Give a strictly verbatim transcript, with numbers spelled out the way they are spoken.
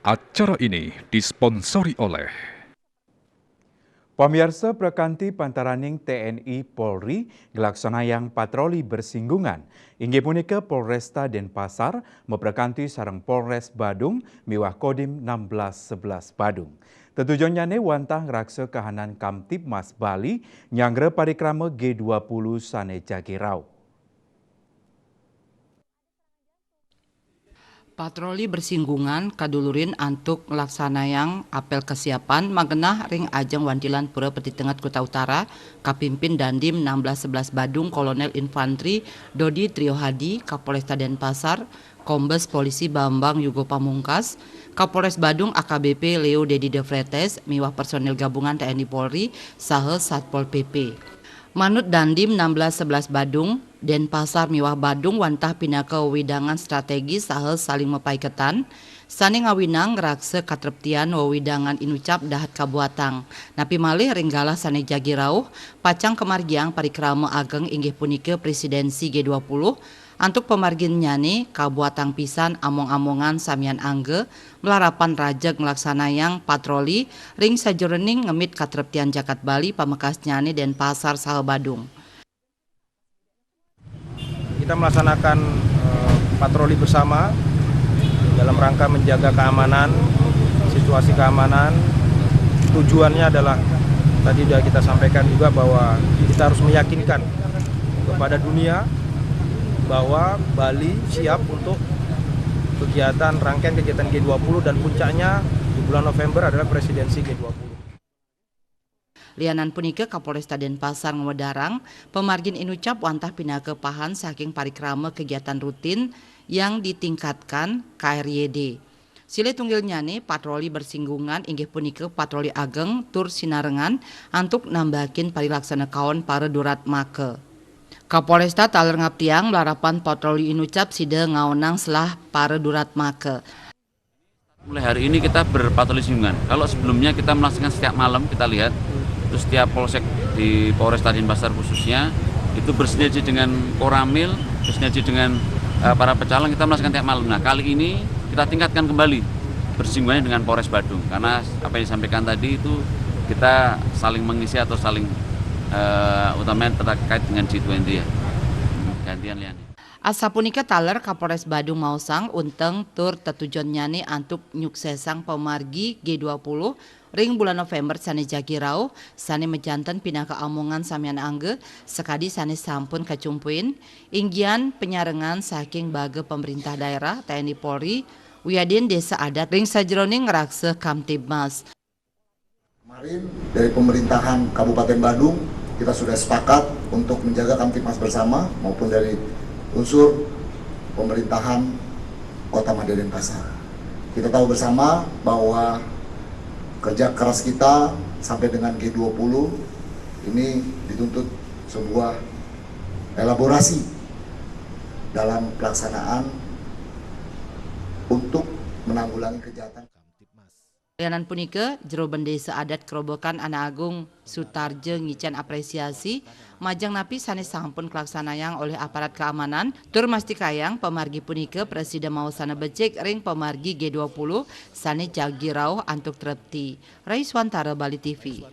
Acara ini disponsori oleh Pamiarsa, prakanti pantaraning T N I Polri nglaksanayang patroli bersinggungan, inggih punika Polresta Denpasar maprakanti sareng Polres Badung miwah Kodim enam belas sebelas Badung. Tetujonnyane wantah ngraksa kahanan Kamtibmas Bali nyanggra parikrama G dua puluh sane jagi rauh. Patroli bersinggungan kadulurin antuk nglaksanayang apel kesiapan magenah ring ajeng wantilan Pura Petitenget Kuta Utara, kapimpin Dandim enam belas sebelas Badung Kolonel Infantri Dodi Triyohadi, Kapolresta Denpasar, Kombes Polisi Bambang Yugo Pamungkas, Kapolres Badung A K B P Leo Dedi De Fretes, miwah personil gabungan T N I Polri, saha Satpol P P. Manut Dandim enam belas sebelas Badung, Denpasar miwah Badung wantah pinaka wewidangan strategis saha saling mapaiketan, sane ngawinang ngraksa katreptian wewidangan inucap dahat kabuatang. Napi malih ring galah sane jagi rauh, pacang kamargiang parikrama ageng inggih punika Presidensi G dua puluh, antuk pamarginnyane kabuatang pisan among-amongan samian angga, malarapan rajeg nglaksanayang patroli ring sajeroning ngemit katreptian jagat Bali pamekasnyane Denpasar saha Badung. Kita melaksanakan eh, patroli bersama dalam rangka menjaga keamanan, situasi keamanan. Tujuannya adalah tadi sudah kita sampaikan juga bahwa kita harus meyakinkan kepada dunia bahwa Bali siap untuk kegiatan rangkaian kegiatan G dua puluh dan puncaknya di bulan November adalah presidensi G dua puluh. Lianan punika, Kapolresta Denpasar ngwedarang pamargin inucap wantah pinaka pahan saking parikrama kegiatan rutin yang ditingkatkan K R Y D. Silih tunggilnyane patroli bersinggungan inggih punika patroli ageng tur sinarengan antuk nambahaken parilaksana kaon para duratmaka. Kapolresta taler ngaptiang malarapan patroli inucap sida ngaonang selah para duratmaka. Mulai hari ini kita berpatroli singgungan. Kalau sebelumnya kita melaksanakan setiap malam, kita lihat itu setiap polsek di Polresta Denpasar khususnya itu bersinergi dengan Koramil, bersinergi dengan uh, para pecalang, kita melaksanakan tiap malam. Nah, kali ini kita tingkatkan kembali bersinggungannya dengan Polres Badung, karena apa yang disampaikan tadi itu kita saling mengisi atau saling uh, utamanya terkait dengan G dua puluh ya. Gantian, Lian. Asapunika taler, Kapolres Badung maosang unteng tur tetujonnyane antuk nyuksesang pamargi G dua puluh ring bulan November sane jagi rauh, sane majanten pinaka amongan samian angga sakadi sane sampun kacumpuin, inggian panyarengan saking baga pamerintah daerah, T N I Polri, wiadin desa adat ring sajeroning ngraksa Kamtibmas. Kemarin dari pemerintahan Kabupaten Badung, kita sudah sepakat untuk menjaga Kamtibmas bersama maupun dari unsur pemerintahan Kota Madya Denpasar. Kita tahu bersama bahwa kerja keras kita sampai dengan G dua puluh ini dituntut sebuah elaborasi dalam pelaksanaan untuk menanggulangi kejahatan. Lianan punika, Jero Bendesa Adat Kerobokan Anak Agung Sutarja ngicen apresiasi majeng napi sane sampun kalaksanayang olih aparat keamanan tur mastikayang pamargi punika prasida maosana becik ring pamargi G dua puluh sane jagi rauh antuk trepti. Rai Swantara, Bali T V.